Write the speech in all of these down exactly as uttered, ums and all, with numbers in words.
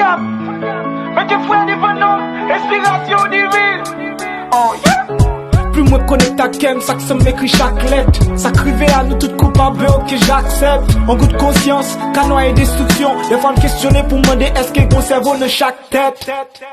Mete fwè devan non, enspirasyon diven. Oh yeah. Plim mwen konekte ak kè m, sa k sanm ekri chak lèt. Sa k rive a nou tout koupab, oke, j aksèp. On gout konsyans ka nwaye destriksyon. Dèfwa m kesyone pou m mande èske gon sèvo nan chak tèt.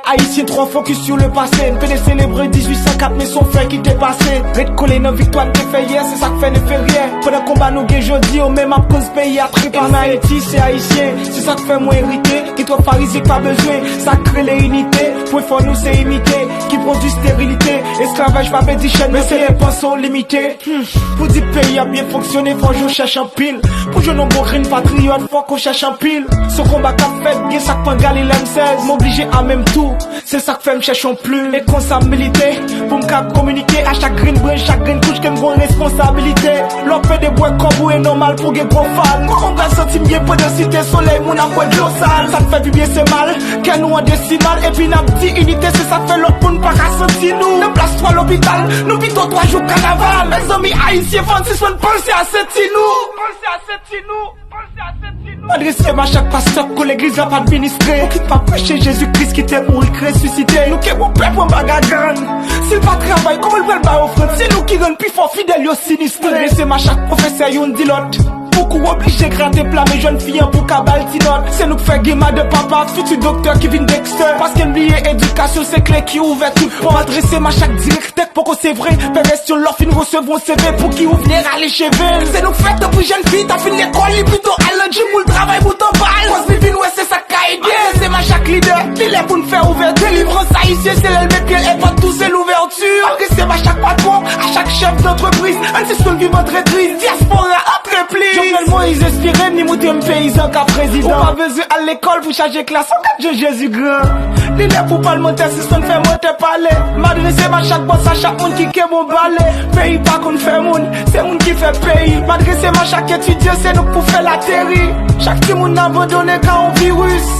Ayisyen twò fokis sou le pase. N pede selebre dizuit san kat, men se on fè ki te pase. Ret kole nan viktwa n te fè yè, se sa k fè n enferyè. Pandan konba nou gen jodi, yo menm ap koz peyi a trepase. Enmi Ayiti se Ayisyen, se sa k fè mwen erite. Gen twòp farizyen k pa bezwen sa k rele inite. Pwen fò nou se imite, ki pwodui sterilite. Esklavaj pa pèdi chèn, men se le panse w limite. Hmm. Pou di peyi a byen fonksyone, fò w chèche anpil. Pou jwenn yon bon grenn patriyòt, fòk ou chèche anpil. Se yon konba k ap fèt, gen sa k pran galil M sèz. M oblije ame m tou, se sa k fè m chèche yon plim. E konsa m milite, pou m ka kominike a chak grenn branch, chak grenn kouch ke m gon responsabilite. Lè w pede bwè kòb ou, e nòmal pou gen gwo fan. Kòman m pral santi m byen pandan site solèy, moun ap bwè dlo sal? Sa k fè pi byen se mal, kè nou an desimal. Epi n ap di inite, se sa k fè lòt moun pa ka santi nou. Nan plas twa lopital, nou pito twa jou kanaval. Mezanmi, Ayisyen, fò n sispann panse a senti nou. Panse a senti nou. Panse a senti nou. M adrese m a chak pastè kou legliz la pa administre. Ou ki pa preche Jezi Kris ki te mouri, k resisite. Nou ke bon pèp anba gagann. Si l pa travay, kòman l pral bay ofrann? Se nou ki rann pi fò fidèl yo sinistre. M adrese m a chak pwofesè youn di lòt. Pou kou oblije grate pla, men jwenn fi an pou ka ba l ti nòt. Se nou k fè gen madan, papa, fiti doktè ki vin Dexter. Paske n bliye edikasyon se kle ki ouvè tout pòt. M adrese m a chak dirèk Tèt poko se vre, pèvèsyon lè w fin resevwa yon C V pou ki ou vle rale cheve l. Se nou k fè tankou jèn fi ta fin lekòl, li pito al nan gym pou l travay bout anba l. Kòz li vin wè se sa k ka ede. Adrese m a chak lidè, li lè pou n fè ouvè delivrans. Ayisyen se lè l met pye l e pòt tou se louvèti. Adrese m a chak patwon, a chak chèf dantrepriz, ann sispann viv antre kriz. Dyaspora antre plis. Jovenel Moïse enspire m, li montre m peyizan ka prezidan. Ou pa bezwen al lekòl pou chaje klas, ou gad jan Jezi gran. Li lè pou palmantè sispann fè mantè pale. M adrese m a chak bòs, a chak moun ki kenbe yon bale. Peyi pa konn fè moun, se moun ki fè peyi. M adrese m a chak etidyan, se nou k pou fè l ateri. Chak timoun n abandone ka yon viris.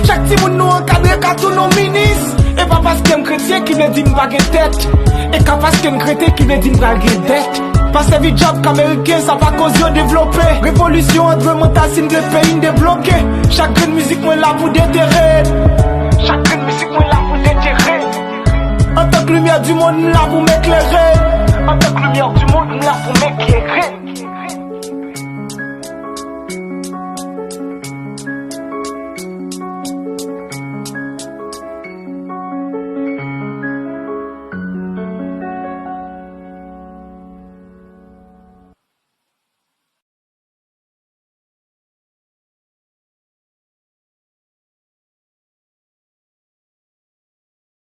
Chak timoun nou ankadre ka tounen yon minis. E pa paske m kretyen ki vle di m pa gen tèt. E ka paske m kretyen ki vle di m pral gen dèt. Pa sèvi djab k Ameriken, sa pa koz yo devlope. Revolisyon antre mantal si n vle peyi n debloke. Chak grenn mizik mwen la pou detere. Chak grenn mizik mwen la pou detere. Antank limyè di mond, m la pou m eklere. Antank limyè di mond, m la pou m eklere.